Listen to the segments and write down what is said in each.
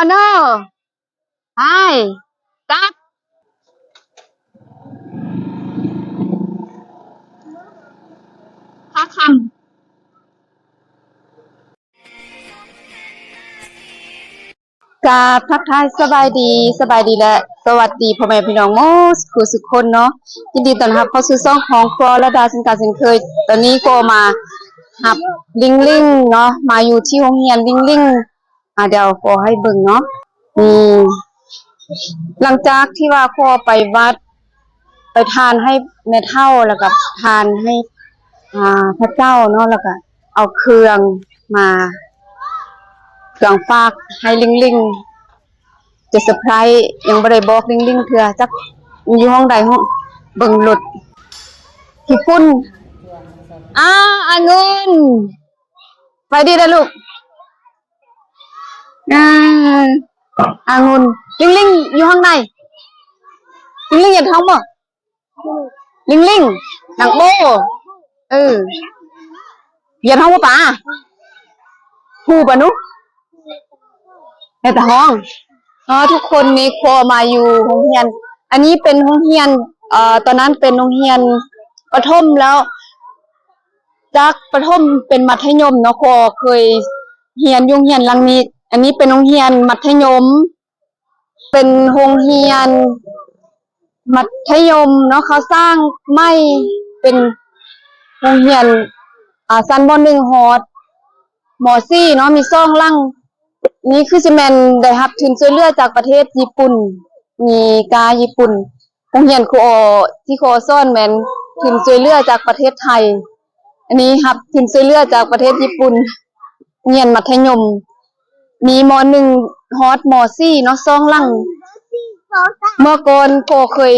Honor. Hi. ກັບ ພາຄຳ. ກາບທັກທາຍສະບາຍດີ, ສະບາຍດີ ແລະ ສະຫວັດດີພໍ່ແມ່ພີ່ນ້ອງໝົດສູ່ສູ່ຄົນເນາະ. ຍິນດີຕ້ອນຮັບເຂົ້າສູ່ຊ່ອງຂອງຄອລະດາເຊັ່ນເກົ່າເຊັ່ນເຄີຍ. ຕອນນີ້ກໍມາຮັບລິງລິງເນາະ, ມາຢູ່ທີ່ໂຮງຮຽນລິງລິງ. ອາ ດຽວຂໍໃຫ້ເບິ່ງເນາະ. ນີ້ ຫຼັງຈາກທີ່ວ່າຂໍໄປວັດ ໄປທານໃຫ້ແມ່ເຖົ້າ ແລ້ວກໍທານໃຫ້ ອາ ພະເຈົ້າເນາະ, ແລ້ວກໍເອົາເຄື່ອງມາ ເຄື່ອງຝາກໃຫ້ລິງລິງ. ຈະເຊີໄພຣສ໌ ຍັງບໍ່ໄດ້ບອກລິງລິງເທື່ອ ຈັກຢູ່ຫ້ອງໃດ. ເບິ່ງລົດຂີ້ຝຸ່ນ. ອາ ອາງຸ່ນ ໄປດີເດີລູກ. ອາ ອາງຸ່ນ. ລິງລິງຢູ່ຫ້ອງໃດ? ລິງລິງຮຽນຫ້ອງບໍ່? ລິງລິງ ນາງໂບ. ເອີ ຮຽນຫ້ອງບໍ່ປາ? ຮູ້ປະໜູ? ແມ່ຕາຫ້ອງ. ເອີ ທຸກຄົນ ນີ້ຂໍມາຢູ່ໂຮງຮຽນ. ອັນນີ້ເປັນໂຮງຮຽນ ເອີ ຕອນນັ້ນເປັນໂຮງຮຽນປະຖົມ ແລ້ວຈາກປະຖົມເປັນມັດທະຍົມເນາະ, ກໍເຄີຍຮຽນຢູ່ໂຮງຮຽນຫຼັງນີ້. ອັນນີ້ເປັນໂຮງຮຽນມັດທະຍົມ ເປັນໂຮງຮຽນມັດທະຍົມເນາະ, ເຂົາສ້າງໃໝ່ເປັນໂຮງຮຽນ ອາ ຊັ້ນ ມໍໜຶ່ງ ຮອດ ມໍສີ່ ເນາະ, ມີສອງຫຼັງ. ນີ້ຄືຊິແມ່ນໄດ້ຮັບທຶນຊ່ວຍເຫຼືອຈາກປະເທດຍີ່ປຸ່ນ, ມີກາຍີ່ປຸ່ນ. ໂຮງຮຽນຄູອໍ ທີ່ຄູອໍສອນແມ່ນທຶນຊ່ວຍເຫຼືອຈາກປະເທດໄທ. ອັນນີ້ຮັບທຶນຊ່ວຍເຫຼືອຈາກປະເທດຍີ່ປຸ່ນ. ຮຽນມັດທະຍົມ ມີ ມໍໜຶ່ງ ຮອດ ມໍສີ່ ເນາະ, ສອງຫຼັງ. ເມື່ອກ່ອນກໍເຄີຍ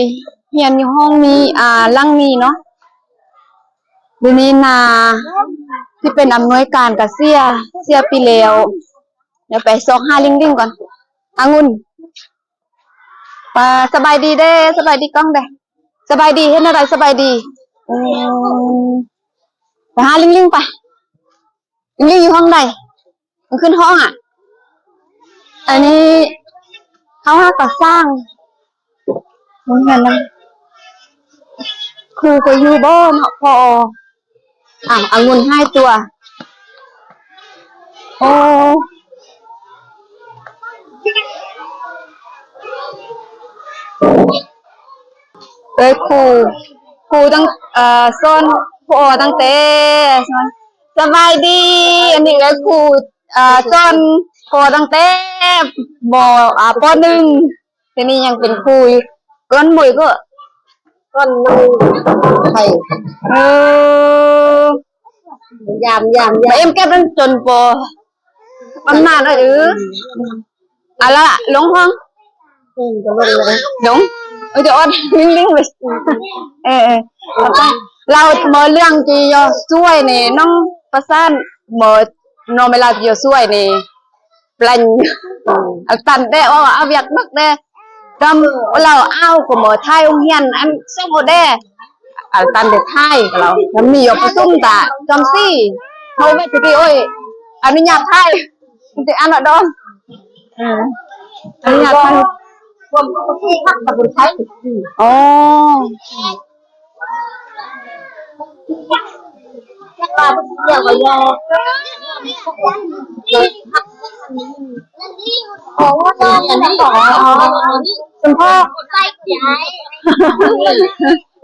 ຮຽນຢູ່ຫ້ອງນີ້ ອາ ຫຼັງນີ້ເນາະ. ດຽວນີ້ນາທີ່ເປັນອຳນວຍການກະເສຍ ເສຍໄປແລ້ວ. ດຽວໄປຊອກຫາລິງລິງກ່ອນ. ອາງຸ່ນ ປາ ສະບາຍດີເດ້, ສະບາຍດີກ້ອງເດ້. ສະບາຍດີ ເຮັດແນວໃດສະບາຍດີ? ອືມ ໄປຫາລິງລິງໄປ. ລິງລິງຢູ່ຫ້ອງໃດ? ມັນຂຶ້ນຫ້ອງອະ. ອັນນີ້ເຮົາຫາກະສ້າງ ໂຮງຮຽນນະ. ຄູກໍຢູ່ບໍ່ເນາະ ພໍ. ອ້າວ ອາງຸ່ນຫາຍຕົວ. ໂອ້ ເອີຍ ຄູ ຄູຕັ້ງ ເອີ ສອນ ພໍຕັ້ງແຕ່ ສະບາຍດີ. ອັນນີ້ເອີຍ ຄູ ເອີ ສອນ ພໍຕັ້ງແຕ່ ມໍ ອາ ປໍໜຶ່ງ. ດຽວນີ້ຍັງເປັນຄູຢູ່. ກ່ອນໝົຍກໍ ກ່ອນໜຶ່ງໄປ ເອີ ຢາມ ຢາມ ຢາມ ເອັມເກັບນັ້ນຈົນປໍອຳນາດ. ເອີ ອາລະ ລົງຫ້ອງ. ອືມ ກໍລົງເລີຍ ລົງ. ເອີ ຈະອອດ ລິງລິງເລີຍ. ເອີ ເອີ ເອົາໄປ. ລາວບໍ່ເລື່ອງຈີ່ຢໍສວຍນີ້ ນ້ອງປະສານບໍ່ ນ້ອງເວລາຈີ່ຢໍສວຍນີ້ ເປັນ ອືມ ອັນຕັນແດ່ ອອກອາວຽກເບິກແດ່. ກຳລາວອາວກໍບໍ່ຖ່າຍໂຮງຮຽນ ອັນສົ່ງໂອແດ່ ອັນຕັນໄດ້ຖ່າຍກັບລາວ. ມັນມີຢູ່ປະຊຸມຕາຈອມສີ ເຮົາໄປຕະກີ້ ໂອ້ຍ ອະນຸຍາດຖ່າຍ ມັນຊິອັນນະດອນ. ເອີ ອັນນີ້ນະ ຄວາມ ຄວາມ ຄວາມ ຄວາມ ຄວາມ ອໍ ຄຸນພໍ່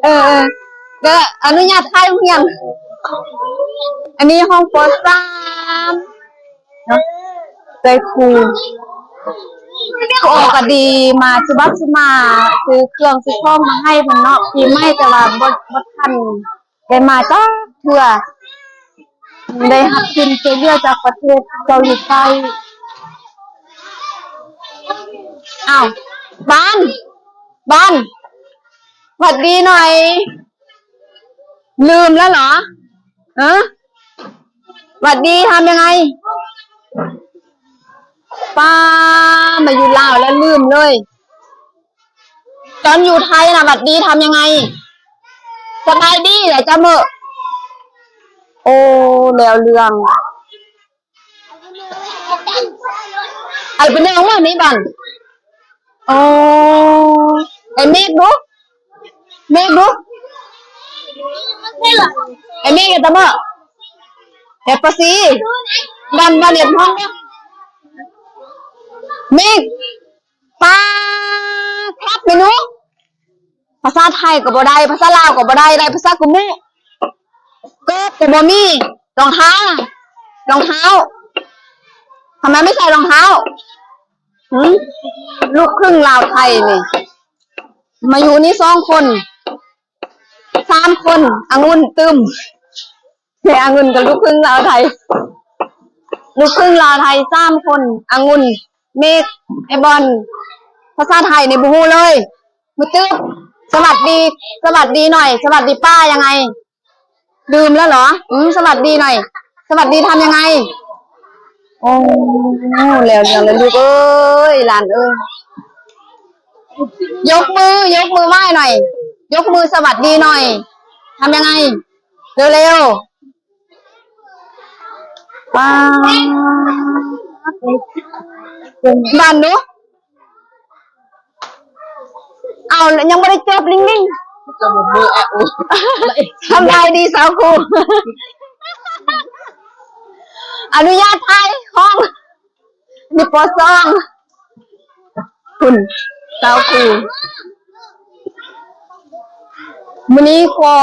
ເອີ ເອີ ກໍອະນຸຍາດຖ່າຍໂຮງຮຽນ. ອັນນີ້ຫ້ອງ ປໍສາມ ເນາະ ເອື້ອຍຄູ ຄູອອກະດີ ມາສຸບັບສຸມາ ຊື້ເຄື່ອງຊື້ຂອງມາໃຫ້ເພິ່ນເນາະ ປີໃໝ່ ແຕ່ວ່າບໍ່ ບໍ່ທັນໄດ້ມາຈັກເທື່ອ. ໄດ້ຮັບທຶນຊ່ວຍເຫຼືອຈາກປະເທດເກົາຫຼີໃຕ້. ອ້າວ ບານ ບານ ຫວັດດີໜ້ອຍ. ລືມແລ້ວເຫລອ? ເອີ ຫວັດດີທຳຍັງໄງ? ປ້າ ມາຢູ່ລາວແລ້ວລືມເລີຍ. ຕອນຢູ່ໄທນະ ຫວັດດີທຳຍັງໄງ? ສະບາຍດີແຫຼະ ຈະເມີ. ໂອ້ ແລ້ວເລື່ອງ. ອາໄປເບິ່ງວ່ານີ້ບັນ. ໂອ້ ໄອ້ເມກດຸ ເມກດຸ ໄອ້ເມກເຮັດຕາເໝາະ ເຮັດປາສີ ບັນ ບັນເຮັດຫ້ອງ ເມກ ປາ ຄັບເມນູ. ພາສາໄທກໍບໍ່ໄດ້ ພາສາລາວກໍບໍ່ໄດ້ ໄດ້ພາສາກຸມຸ ເກີບກໍບໍ່ມີ ລອງເທ້າ ລອງເທ້າ ທຳໄມໄມ່ໃສ່ລອງເທ້າ? ຫື ລູກຄຶ່ງລາວໄທນີ້ ມາຢູ່ນີ້ສອງຄົນ ສາມຄົນ ອະງຸ່ນຕຶ້ມ ແມ່ອະງຸ່ນກັບລູກຄຶ່ງລາວໄທ ລູກຄຶ່ງລາວໄທສາມຄົນ ອະງຸ່ນ ເມກ ໄອ້ບອນ ພາສາໄທນີ້ບໍ່ຮູ້ເລີຍ ມືຕຶບ. ສະຫວັດດີ ສະຫວັດດີໜ້ອຍ ສະຫວັດດີປ້າຍັງໄງ? ລືມແລ້ວເຫລອ? ອືມ ສະຫວັດດີໜ້ອຍ ສະຫວັດດີທຳຍັງໄງ? ໂອ້ ແລ້ວເລື່ອງແລ້ວລູກເອີຍ ຫຼານເອີຍ ຍົກມື ຍົກມືໄຫວ້ໜ້ອຍ ຍົກມືສະຫວັດດີໜ້ອຍ ທຳຍັງໄງ? ເລັວໆ. ປ້າ ບານດູ ເອົາ ຍັງບໍ່ໄດ້ຈົບ ລິງລິງ ສະບາຍດີສາວຄູ ອະນຸຍາດຖ່າຍຫ້ອງ. ຢູ່ ປໍສອງ ພຸ້ນ ສາວຄູ. ມື້ນີ້ກໍ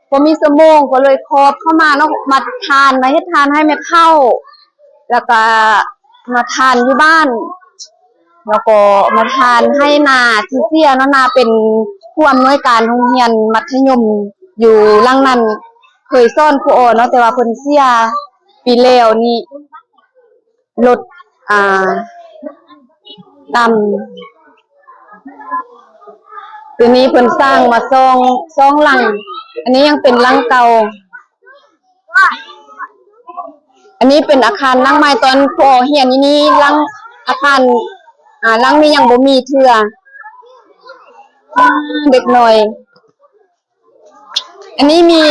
ບໍ່ມີຊົ່ວໂມງ ກໍເລີຍຂອບເຂົ້າມາເນາະ ມາທານ ມາເຮັດທານໃຫ້ແມ່ເຖົ້າ ແລ້ວກະມາທານຢູ່ບ້ານ ແລ້ວກໍມາທານໃຫ້ນ້າທີ່ເສຍເນາະ ນ້າເປັນຜູ້ອຳນວຍການໂຮງຮຽນມັດທະຍົມຢູ່ຫຼັງນັ້ນ ເຄີຍສອນຄູອໍເນາະ ແຕ່ວ່າເພິ່ນເສຍປີແລ້ວນີ້. ລົດ ອ່າ ດຳ ຕົວນີ້ເພິ່ນສ້າງມາສອງ ສອງຫຼັງ ອັນນີ້ຍັງເປັນຫຼັງເກົ່າ ອັນນີ້ເປັນອາຄານຫຼັງໃໝ່ ຕອນພໍ່ຮຽນຢູ່ນີ້ ຫຼັງ ອາຄານ ອ່າ ຫຼັງນີ້ຍັງບໍ່ມີເທື່ອ ເດັກນ້ອຍ. ອັນນີ້ມີ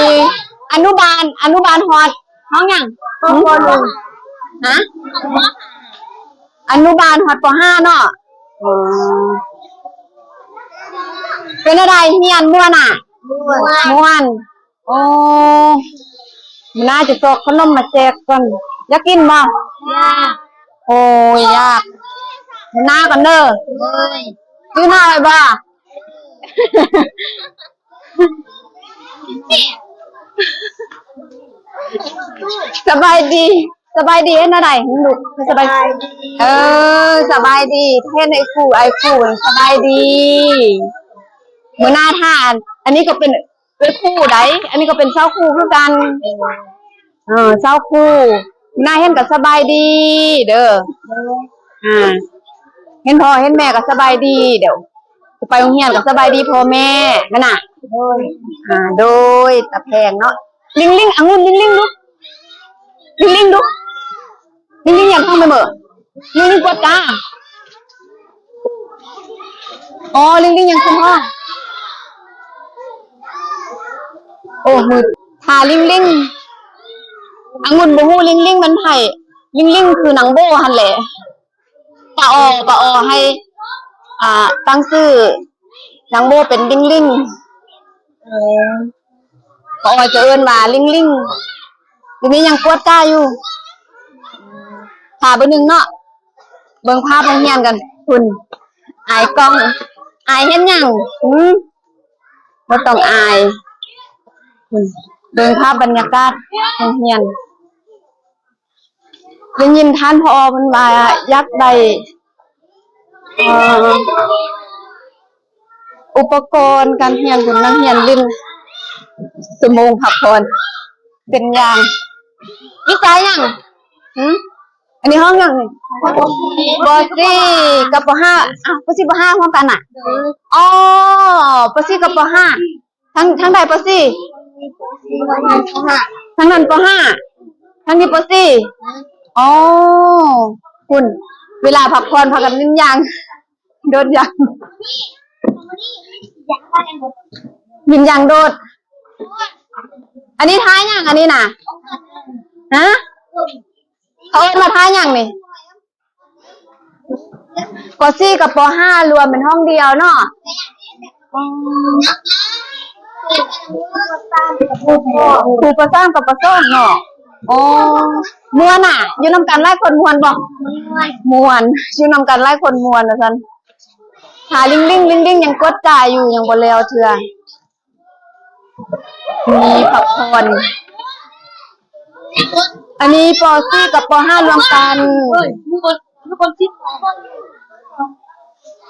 ອະນຸບານ ອະນຸບານຮອດຫ້ອງຫຍັງ? ຮະ? ອະນຸບານຮອດ ປໍຫ້າ ເນາະ. ອໍ ເປັນແນວໃດ ຮຽນມ່ວນອະ? ມ່ວນ ມ່ວນ. ໂອ້ ມື້ໜ້າຈະຊອກຂະໜົມມາແຈກກ່ອນ ຢາກກິນບໍ່? ຢາກ. ໂອ້ຍ ຢາກ ມື້ໜ້າກ່ອນເດີ. ໂດຍ. ຊື້ໜ້າໄວ້ບໍ່? ສະບາຍດີ ສະບາຍດີ ເຮັດແນວໃດລູກ? ສະບາຍ ສະບາຍດີ. ເອີ ສະບາຍດີ ເຮັດໃຫ້ຄູ ອ້າຍຄູ ສະບາຍດີ. ມື້ໜ້າຖ້າ ອັນ ອັນນີ້ກໍເປັນເອື້ອຍຄູໃດ໋ ອັນນີ້ກໍເປັນສາວຄູຄືກັນ. ເອີ ສາວຄູ ໜ້າເຫັນກໍສະບາຍດີເດີ. ອ່າ ເຫັນພໍ່ເຫັນແມ່ກໍສະບາຍດີເດີ ຈະໄປໂຮງຮຽນກໍສະບາຍດີພໍ່ແມ່ ແມ່ນນະ. ໂດຍ. ອ່າ ໂດຍ ຕາແພງເນາະ. ລິງລິງ ອະງຸ່ນ ລິງລິງດູ ລິງລິງດູ ລິງລິງຫຍັງຂອງແມ່ເມີ? ລິງລິງກວດກາ. ອໍ ລິງລິງຫຍັງຂຶ້ນຫ້ອງ? ໂອ້ ມື ຖ້າລິງລິງ ອະງຸ່ນບໍ່ຮູ້ລິງລິງແມ່ນໃຜ. ລິງລິງຄືນາງໂບຫັ້ນແຫຼະ. ປ້າອໍ ປ້າອໍໃຫ້ ອ່າ ຕັ້ງຊື່ນາງໂບເປັນລິງລິງ. ເອີ ປ້າອໍຈະເອີ້ນວ່າລິງລິງ. ດຽວນີ້ຍັງກວດກາຢູ່. ຖ້າເບິ່ງໜຶ່ງເນາະ ເບິ່ງພາບໂຮງຮຽນກັນ. ພຸ້ນ ອາຍກ້ອງ ອາຍເຮັດຫຍັງ? ຫື ບໍ່ຕ້ອງອາຍ. ພຸ້ນ ເບິ່ງພາບບັນຍາກາດໂຮງຮຽນ. ໄດ້ຍິນທ່ານຜອ ເພິ່ນວ່າຢາກໄດ້ ເອີ ອຸປະກອນການຮຽນ ເປັນນັກຮຽນຫຼິ້ນ ຊົ່ວໂມງພັກຜ່ອນ ເປັນຢ່າງ ວິຊາຫຍັງ? ຫື ອັນນີ້ຫ້ອງຫຍັງນີ້? ປໍສີ່ກັບປໍຫ້າ. ອ້າວ ປໍສີ່ ປໍຫ້າ ຮ່ວມກັນນະ? ອໍ ປໍສີ່ກັບປໍຫ້າ. ທາງ ທາງໃດ ປໍສີ່? ທາງນັ້ນ ປໍຫ້າ. ທາງນີ້ ປໍສີ່. ອໍ ພຸ້ນ ເວລາພັກຜ່ອນພາກັນຫຼິ້ນຢາງ ໂດດຢາງ ຫຼິ້ນຢາງໂດດ. ອັນນີ້ທ່າຫຍັງ ອັນນີ້ນະ? ຮະ? ເຂົາເອີ້ນວ່າທ່າຫຍັງນີ້? ປໍສີ່ກັບປໍຫ້າລວມເປັນຫ້ອງດຽວເນາະ. ອໍ ຄູປໍສາມກັບປໍສອງເນາະ. ອໍ ມ່ວນນະ ຢູ່ນຳກັນຫຼາຍຄົນມ່ວນບໍ່? ມ່ວນ ຢູ່ນຳກັນຫຼາຍຄົນມ່ວນວ່າຊັ້ນ. ຫາລິງລິງ ລິງລິງຍັງກວດກາຢູ່ ຍັງບໍ່ແລ້ວເທື່ອ. ມີພັກຜ່ອນ. ອັນນີ້ປໍສີ່ກັບປໍຫ້າລວມກັນ.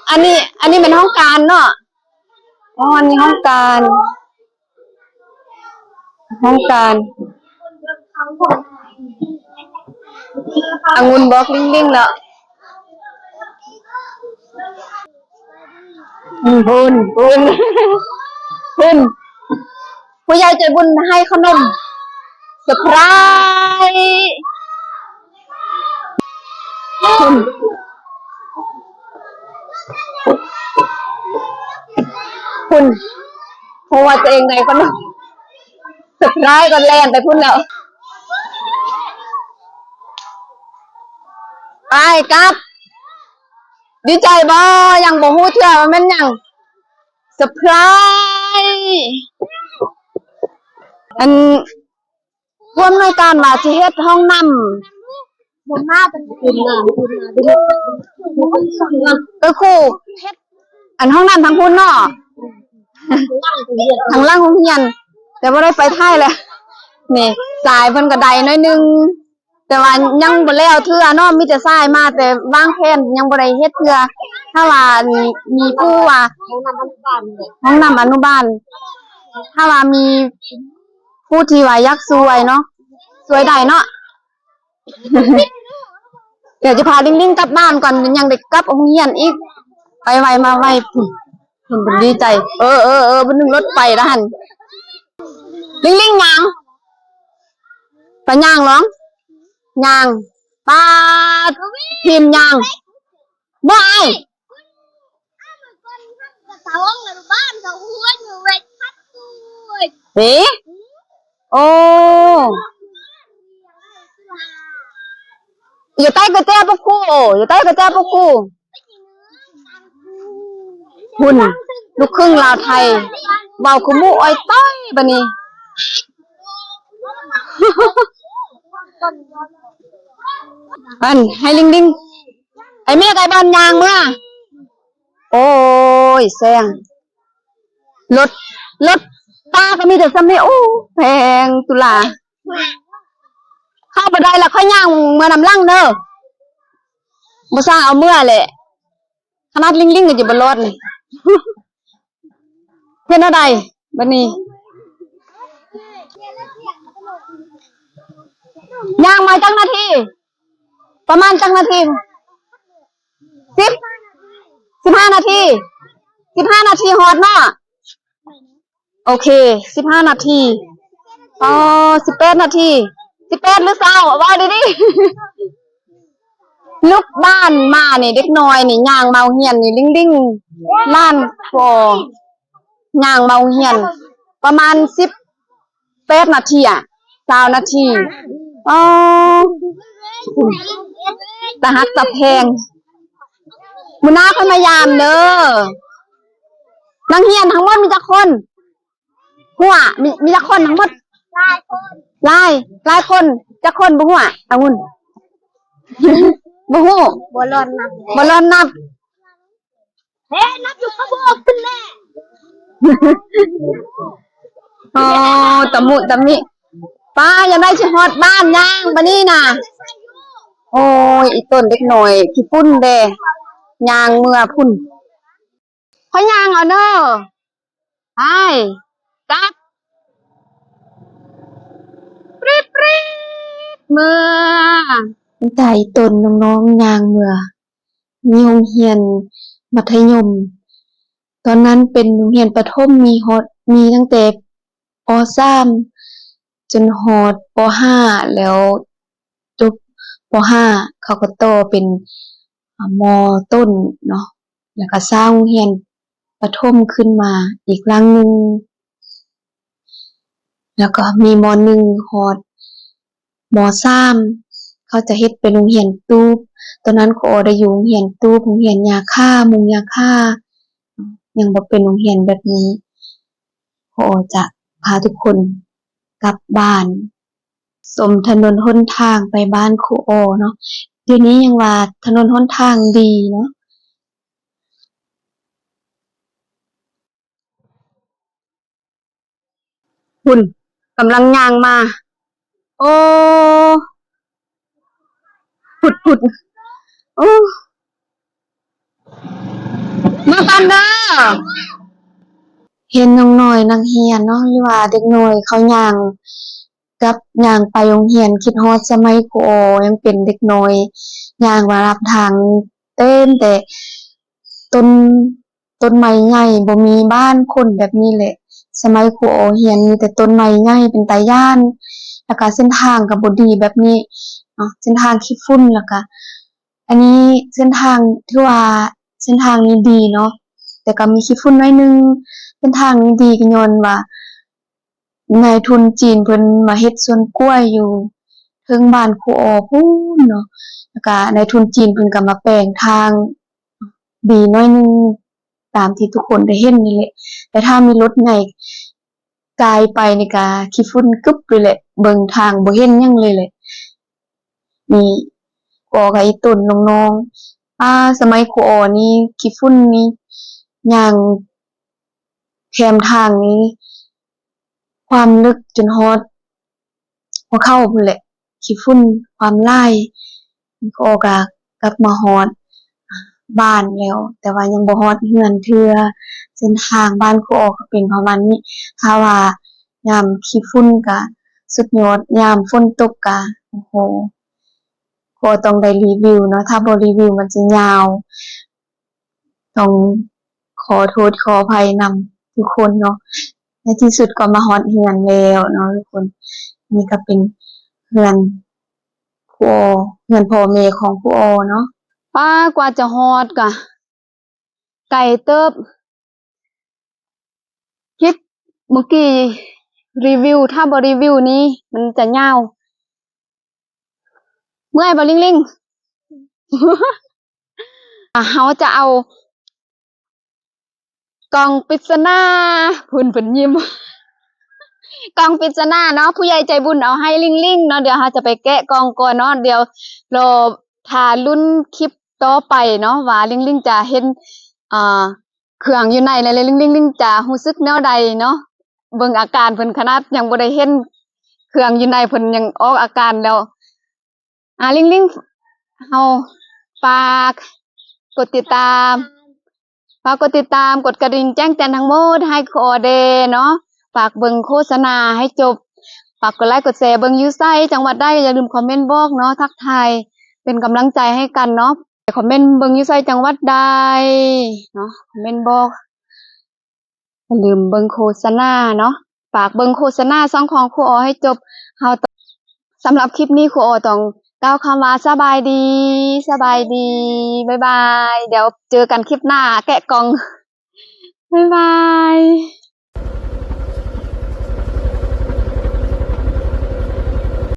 ອັນນີ້ ອັນນີ້ແມ່ນຫ້ອງການເນາະ. ອໍ ອັນນີ້ຫ້ອງການ ຫ້ອງການ. ອະງຸ່ນບອກລິງລິງແລ້ວ. ອືມ ພຸ້ນ ພຸ້ນ ພຸ້ນ ຜູ້ໃຫຍ່ໃຈບຸນໃຫ້ຂະໜົມ ເຊີໄພຣ ພຸ້ນ ພຸ້ນ ຮູ້ວ່າຕົວເອງໄດ້ຂະໜົມ ເຊີໄພຣກໍແລ່ນໄປພຸ້ນແລ້ວ. ໄປກັບ ດີໃຈບໍ່? ຍັງບໍ່ຮູ້ເທື່ອວ່າແມ່ນຫຍັງ. ເຊີໄພຣ. ອັນ ຜູ້ອຳນວຍການວ່າຊິເຮັດຫ້ອງນ້ຳ ເອີ ຄູເຮັດ ອັນ ຫ້ອງນ້ຳທາງພຸ້ນເນາະ ທາງຫຼັງໂຮງຮຽນ ແຕ່ບໍ່ໄດ້ໄປຖ່າຍແຫຼະ. ນີ້ ຊາຍເພິ່ນກໍໄດ້ໜ້ອຍໜຶ່ງ ແຕ່ວ່າຍັງບໍ່ແລ້ວເທື່ອເນາະ ມີແຕ່ຊາຍມາ ແຕ່ວາງແຜນຍັງບໍ່ໄດ້ເຮັດເທື່ອ. ຖ້າວ່າມີຜູ້ວ່າ ຫ້ອງນ້ຳອະນຸບານ ຖ້າວ່າມີຜູ້ທີ່ວ່າຢາກຊ່ວຍເນາະ ຊ່ວຍໄດ້ເນາະ. ດຽວຈະພາລິງລິງກັບບ້ານກ່ອນ ຍັງໄດ້ກັບໂຮງຮຽນອີກ. ໄປໄວມາໄວ ພຸ້ນ ເພິ່ນດີໃຈ. ເອີ ເອີ ເອີ ເພິ່ນຂຶ້ນລົດໄປລະຫັ້ນ. ລິງລິງຍ່າງ ໄປຍ່າງລອງ ຍ່າງ. ປາດ ທີມຍ່າງ ບໍ່ອາຍ. ເອີ ໂອ້ ຢູ່ໃຕ້ກະແຈພວກຄູ ໂອ້ ຢູ່ໃຕ້ກະແຈພວກຄູ. ພຸ້ນ ລູກຄຶ່ງລາວໄທ ເວົ້າຄືໝູ່ອອຍຕ້ອຍບາດນີ້. ອັນ ໃຫ້ລິງລິງ ໄອ້ແມ່ໄກ່ບ້ານຍ່າງມາ. ໂອ້ຍ ແຊງ ລົດ ລົດຕາກໍມີແຕ່ຊ່ຳນີ້. ໂອ້ ແພງຕຸລາ ເຂົ້າບໍ່ໄດ້ລະ ຂ້ອຍຍ່າງເມືອນຳຫຼັງເດີ. ບໍ່ສ້າງເອົາເມືອແຫຼະ ຂະໜາດລິງລິງກໍຈະບໍ່ລອດນີ້. ເຮັດແນວໃດບາດນີ້? ຍ່າງມາຈັກນາທີ? ປະມານຈັກນາທີ? ສິບ ສິບຫ້ານາທີ ສິບຫ້ານາທີຮອດເນາະ. ໂອເຄ ສິບຫ້ານາທີ. ອໍ ສິບແປດນາທີ ສິບແປດຫຼືຊາວ ເວົ້າດີໆ. ລູກບ້ານມານີ້ ເດັກນ້ອຍນີ້ ຍ່າງມາໂຮງຮຽນນີ້ ລິງລິງ ລ້ານກວ່າ ຍ່າງມາໂຮງຮຽນ ປະມານສິບແປດນາທີອະ ຊາວນາທີ. ອໍ ຕາຮັກຕາແພງ. ມື້ໜ້າຄ່ອຍມາຢາມເດີ. ນັກຮຽນທັງໝົດມີຈັກຄົນ? ຮູ້ ມີ ມີຈັກຄົນທັງໝົດ? ຫຼາຍຄົນ ຫຼາຍ ຫຼາຍຄົນ. ຈັກຄົນບໍ່ຮູ້ອະ? ອະງຸ່ນ ບໍ່ຮູ້ ບໍ່ລອນນັບ ບໍ່ລອນນັບ. ເອີ ນັບຢູ່ຂະບວນພຸ້ນແຫຼະ. ອໍ ຕະມຸຕະມິ ປ້າ ຢ່າໄດ້ຊິຮອດບ້ານຍ່າງບາດນີ້ນະ. ໂອ້ຍ ອີຕົນເດັກນ້ອຍຂີ້ຝຸ່ນເດ້ ຍ່າງເມືອພຸ້ນ. ຂ້ອຍຍ່າງເອົາເດີ ໄປ ກັບ ປຣິດໆ ເມືອ. ຕາອີຕົນນ້ອງໆຍ່າງເມືອ ມີໂຮງຮຽນມັດທະຍົມ ຕອນນັ້ນເປັນໂຮງຮຽນປະຖົມ ມີຮອດ ມີຕັ້ງແຕ່ ປໍສາມ ຈົນຮອດ ປໍຫ້າ ແລ້ວຈົບ ປໍຫ້າ ເຂົາກໍຕໍ່ເປັນ ມໍຕົ້ນເນາະ ແລ້ວກໍສ້າງໂຮງຮຽນປະຖົມຂຶ້ນມາອີກຫຼັງໜຶ່ງ ແລ້ວກໍມີ ມໍໜຶ່ງ ຮອດ ມໍສາມ ຂົາຈະເຮັດເປັນໂຮງຮຽນຕູບ. ຕອນນັ້ນຄູອໍໄດ້ຢູ່ໂຮງຮຽນຕູບ, ໂຮງຮຽນຫຍ້າຄ່າ, ມຸງຫຍ້າຄ່າ, ຍັງບໍ່ເປັນໂຮງຮຽນແບບນີ້. ຄູອໍຈະພາທຸກຄົນກັບບ້ານ. ຊົມຖະໜົນຫົນທາງໄປບ້ານຄູອໍເນາະ. ດຽວນີ້ຍັງວ່າຖະໜົນຫົນທາງດີເນາະ. ພຸ້ນ ກຳລັງຍ່າງມາ. ໂອ້ ພຸດໆ ໂອ້ ມາກັນເດີ. ເຫັນນ້ອງນ້ອຍນັກຮຽນເນາະ ຫຼືວ່າເດັກນ້ອຍເຂົາຍ່າງ ກັບຍ່າງໄປໂຮງຮຽນ ຄິດຮອດສະໄໝຄູອໍຍັງເປັນເດັກນ້ອຍ ຍ່າງມາຮັບທາງ ເຕັມແຕ່ຕົ້ນ ຕົ້ນໄມ້ໃຫຍ່ ບໍ່ມີບ້ານຄົນແບບນີ້ແຫຼະ. ສະໄໝຄູອໍຮຽນມີແຕ່ຕົ້ນໄມ້ໃຫຍ່ເປັນຕາຢ້ານ ແລ້ວກະເສັ້ນທາງກະບໍ່ດີແບບນີ້ເນາະ ເສັ້ນທາງຂີ້ຝຸ່ນ. ແລ້ວກະອັນນີ້ເສັ້ນທາງ ຖືວ່າເສັ້ນທາງນີ້ດີເນາະ ແຕ່ກະມີຂີ້ຝຸ່ນໜ້ອຍໜຶ່ງ. ເສັ້ນທາງນີ້ດີກະຍ້ອນວ່າ ນາຍທຶນຈີນເພິ່ນມາເຮັດສວນກ້ວຍຢູ່ເທິງບ້ານຄູອໍພຸ້ນເນາະ ແລ້ວກະນາຍທຶນຈີນເພິ່ນກະມາແປງທາງດີໜ້ອຍໜຶ່ງ ຕາມທີ່ທຸກຄົນໄດ້ເຫັນນີ້ແຫຼະ. ແຕ່ຖ້າມີລົດໃຫຍ່ກາຍໄປນີ້ກະຂີ້ຝຸ່ນກຶບເລີຍແຫຼະ ເບິ່ງທາງບໍ່ເຫັນຫຍັງເລີຍແຫຼະ. ນີ້ ຄູອໍກັບອີ່ຕົນນ້ອງໆ ອາ ສະໄໝຄູອໍນີ້ຂີ້ຝຸ່ນນີ້ ຍ່າງແຄມທາງນີ້ ຄວາມເລິກຈົນຮອດຫົວເຂົ່າພຸ້ນແຫຼະ ຂີ້ຝຸ່ນຄວາມຫຼາຍ. ຄູອໍກະກັບມາຮອດບ້ານແລ້ວ ແຕ່ວ່າຍັງບໍ່ຮອດເຮືອນເທື່ອ. ເສັ້ນທາງບ້ານຄູອໍກະເປັນປະມານນີ້ ຖ້າວ່າຍາມຂີ້ຝຸ່ນກະສຸດຍອດ ຍາມຝົນຕົກກະ ໂອ້ໂຫ ຄູອໍຕ້ອງໄດ້ຣີວິວເນາະ ຖ້າບໍ່ຣີວິວມັນຈະຍາວ. ຕ້ອງຂໍໂທດຂໍອະໄພນຳທຸກຄົນເນາະ. ໃນທີ່ສຸດກໍມາຮອດເຮືອນແລ້ວເນາະທຸກຄົນ. ນີ້ກໍເປັນເຮືອນຄູອໍ ເຮືອນພໍ່ແມ່ຂອງຄູອໍເນາະ. ປ້າ ກວ່າຈະຮອດກະໄກເຕີບ. ຄລິບມື້ກີ້ຣີວິວ ຖ້າບໍ່ຣີວິວນີ້ມັນຈະຍາວ. ເມື່ອຍບໍ່ ລິງລິງ? ອ່າ ເຮົາຈະເອົາກ່ອງປິດສະໜາ ພຸ້ນ ເພິ່ນຍິ້ມ ກ່ອງປິດສະໜາເນາະ ຜູ້ໃຫຍ່ໃຈບຸນເອົາໃຫ້ລິງລິງເນາະ. ດຽວເຮົາຈະໄປແກະກ່ອງກ່ອນເນາະ ດຽວລໍຖ້າລຸ້ນຄລິບຕໍ່ໄປເນາະ ວ່າລິງລິງຈະເຫັນ ອ່າ ເຄື່ອງຢູ່ໃນ ແລະ ລິງລິງ ລິງຈະຮູ້ສຶກແນວໃດເນາະ. ເບິ່ງອາການເພິ່ນ ຂະໜາດຍັງບໍ່ໄດ້ເຫັນເຄື່ອງຢູ່ໃນ ເພິ່ນຍັງອອກອາການແລ້ວ. ອ່າ ລິງລິງ ເຮົາຝາກກົດຕິດຕາມ ຝາກກົດຕິດຕາມ ກົດກະດິ່ງແຈ້ງເຕືອນທັງໝົດໃຫ້ຄູອໍແດ່ເນາະ. ຝາກເບິ່ງໂຄສະນາໃຫ້ຈົບ ຝາກກົດໄລກົດແຊ ເບິ່ງຢູ່ໃສ ຈັງຫວັດໃດ ຢ່າລືມຄອມເມັນບອກເນາະ ທັກທາຍເປັນກຳລັງໃຈໃຫ້ກັນເນາະ. ຄອມເມັນເບິ່ງຢູ່ໃສ ຈັງຫວັດໃດເນາະ ຄອມເມັນບອກ. ຢ່າລືມເບິ່ງໂຄສະນາເນາະ ຝາກເບິ່ງໂຄສະນາຊ່ອງຂອງຄູອໍໃຫ້ຈົບ. ເຮົາ ສຳລັບຄລິບນີ້ ຄູອໍຕ້ອງກ່າວຄຳວ່າ ສະບາຍດີ ສະບາຍດີ ບາຍບາຍ. ດຽວເຈີກັນຄລິບໜ້າ ແກະກ່ອງ ບາຍບາຍ.